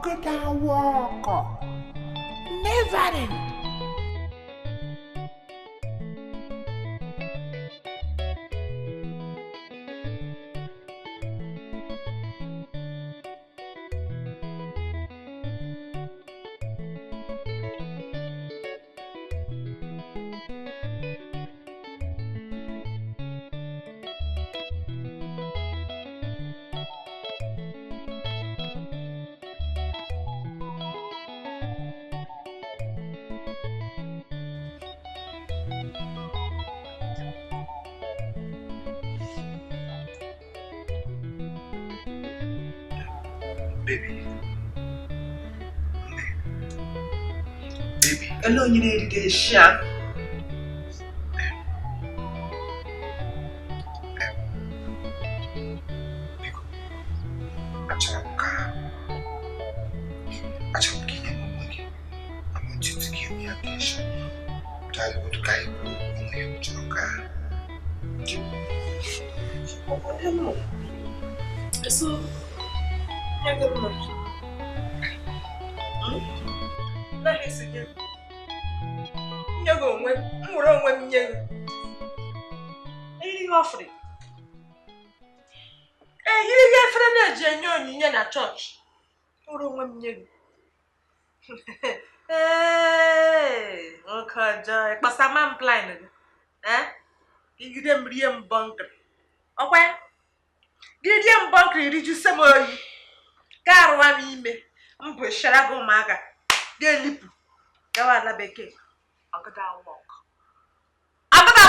Ọgụda wọkọ. Never. Baby. Baby. Hello, you need to share. Biko. Achọrọ m ka ị nye m onwe gị. I want you to give me attention. Ka anyị kwuo onwe ya m chọrọ ka. So, nye gị onwe m were onwe m nye gị eriri ọfrị eyiri gị efere na-eji enye onyinye na chọọchị were onwe m nye gị. Ee, nwoke ọjọọ ịkpasama m plan gị igide m rie mbọ nkiri ọkwa ya gị rie mbọ nkiri rijuse m oyi ka arụwa m ime mbụ shara gị ụmụaka ga-elipụ gawa ala bekee. Ọgụda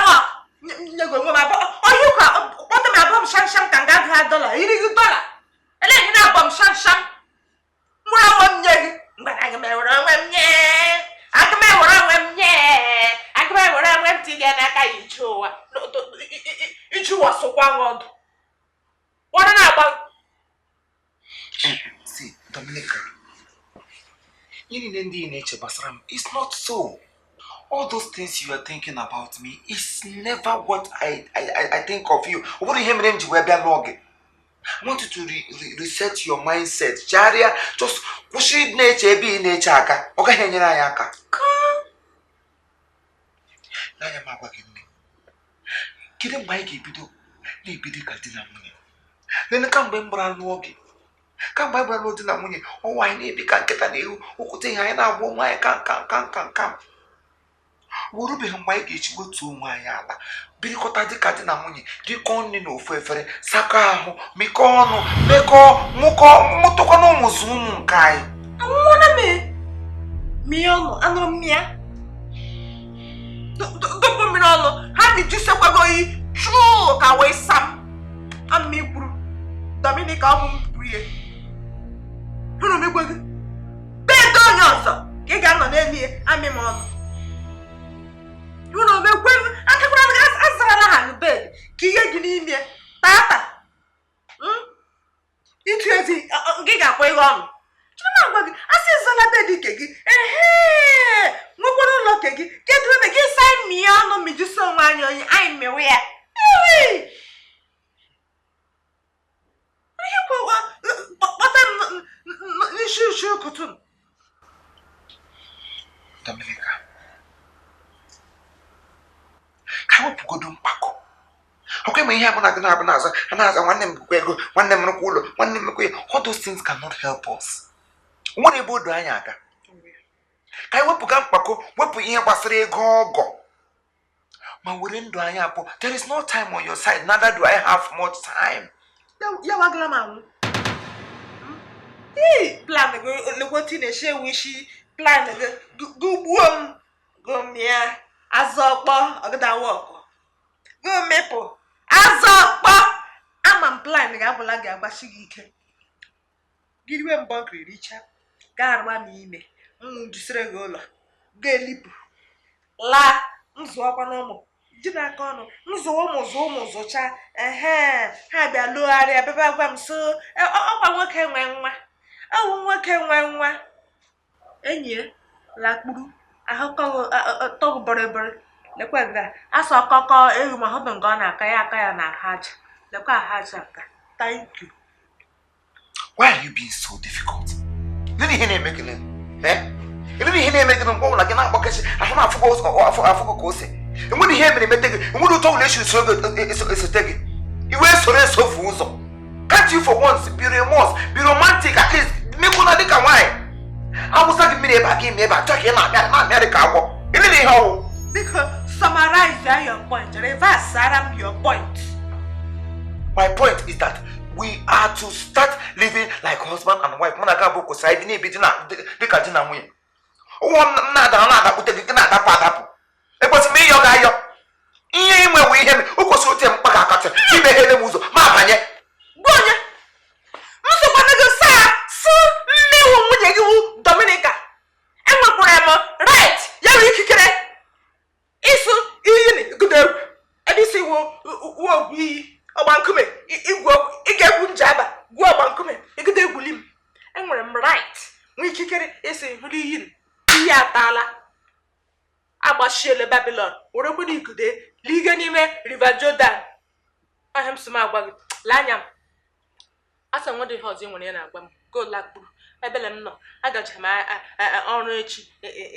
wọk nye gị onwe m abụọ onye ụka kpọta m abụọ m shamsham ka m ga agụ ha dọla iri gị dọla eleghị na abụọ m shamsham mụrụ onwe m nye gị mgbe aga m ewere onwe m nye aga m ewere onwe m nye aga m ewere onwe m tinye n'aka ya ije ụwa iji ụwa sụkwa m ọdụ wọrọ na-agba. See, Dominica, ihe niile ndị ị na-eche gbasara m, it's not so. All those things you are thinking about me is never what I think of you. Ọ bụrụ ihe mere m ji wee bịa lụọ gị. I want you to reset your mindset. Chegharịa, just kwụsị ịdị na-eche ebe ị na-eche aka. Ọ gaghị enyere anyị aka. N'anya m agwa gị nne, kedu mgbe anyị ga-ebido na-ebido ka di na nwunye? Nene, kamgbe m gbara lụọ gị, kamgbe anyị gbara lụọ di na nwunye, ọnwa anyị na-ebi ka nkịta na ewu, okwute ihe anyị na-agba onwe anyị kam kam kam kam kam. Werubeghị mgbe anyị ga-eji wetuo onwe anyị ala, birikọta dịka di na nwunye, rikọọ nri n'ofu efere, sakọ ahụ, mịkọọ ọnụ, mekọọ, mụkọọ, mụtụkwa na ụmụ zụ ụmụ nke anyị. Anwụọla m mie ọnụ, anụrụ m ya dọpụ mmiri ọnụ ha mejusekwago oyi chụụ ka wee sam ama ikwuru Dominica ọ bụ m bụ ihe hụrụ m igwe gị bed onye ọzọ ka ị ga-anọ n'elu ya amị m ọnụ hụrụ m ekwe m akakwara m azarala ha gị bed ka ihe gị n'ime tata ịtụ ezi gị ga-akwa ihe ọnụ chiri m agwa gị asị zala bed nke gị ehe nwekwara ụlọ nke gị kedu ebe gị saa mie ọnụ mejusi onwe anyị onye anyị mewe ya ihe kpọta m n'isi isi ụkụtụ. Dominica, ka wepụgodo mkpakọ. Ọkwa ịma ihe abụ na gị na-abụ na-aza a na-aza nwanne m bụkwa ego, nwanne m rụkwa ụlọ, nwanne m mekwa ya. All those things cannot help us. Nwere ebe o do anyị aga. Ka anyị wepụga mkpakọ, wepụ ihe gbasara ego ọgọ, ma were ndụ anyị abụọ. There is no time on your side, neither do I have much time. Ya wagala m anwụ. Ee, plan gị lekwa otu ị na-esi ewu isi plan gị gị gbuo m gị mịa azụ ọkpọ ọgịda wọkụ gị mịpụ azụ ọkpọ ama m plan gị abụla gị agbasi gị ike gị riwe mbọ nkiri richa gaa arụwa m ime m jisiri gị ụlọ ga-elipụ laa nzụọkwa n'ụmụ ji n'aka ọnụ nzụwa ụmụ zụọ ụmụ zụcha ehe ha bịa lụgharịa bịaba gwa m so ọkwa nwoke nwe nwa ọwụ nwoke nwe nwa enyi ya lakpuru ahụ tọgụ bọrịbọrị lekwa nga asọ ọkọkọ ewu ma hụbụ nke ọ na-aka ya aka ya na ahụ aja lekwa ahụ aja nka. Thank you. Why are you being so difficult? Ele ihe na-eme gị? Ele ihe na-eme gị mgbe ọbụla gị na-agbakasị ahụ na afụgo ka ose. Enwere ihe mere emete gị, enwere ụtọ ụlọ esi esote gị. Iwe soro esofu ụzọ. Can't you for once be remorse, be romantic at least, mekwana dịka nwaanyị. Awụsa gị mmiri ebe a gị eme ebe a, chọọ ka ị na-amịarị ka agwọ. Ele ihe ọwụ. Biko, summarize your point. Reverse your point. My point is that we are to start living like husband and wife. Mụ na gị abụọ kwesịrị ịdị na-ebi dịka di na nwunye. Ụwa m na-adara na-adapụte gị na-adapụ adapụ. Ekwesịrị m ịyọ gị ayọ. Ihe inwe wụ ihe m, o kwesịrị otu mkpa ga-akatị imeghere m ụzọ ma abanye. Gwa onye m sokwana gị saa sụ mmewu nwunye gị wụ Dominica. Enwekwara m right ya bụ ikikere ịsụ iyi gudo ebe isi wụ ogwu iyi ọgba nkume ị ga-egwu njaba gwuo ọgba nkume ịgide egwuli m. Enwere m right nwee ikikere ịsị hụrụ iyi iyi ataala agbashiele Babylon were kwere igude lige n'ime River Jordan. Ahịa m si m agwa gị lee anya m asa nwede ihe ọzọ ị nwere ya na-agwa m golakpuru ebele m nọ agaji m ọrụ echi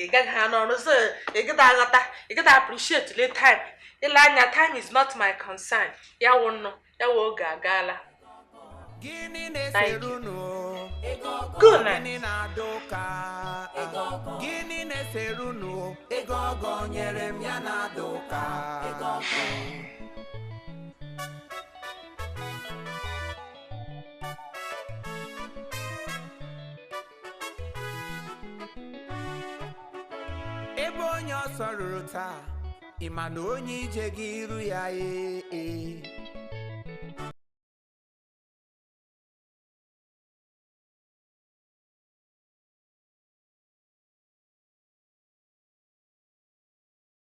ị gaghị ha n'ọrụ so ị gịda aghọta ị gịda appreciate le time ile anya time is not my concern. Ya wụ nnụ ya wụ oge agaala. Gịnị na-esere unu? Good night. Gịnị na-ada ụka? Gịnị na-esere unu? Ego ọgọ nyere m ya na-ada ụka. Ebe onye ọsọ ruru taa, ị ma na onye ije gị iru ya ee.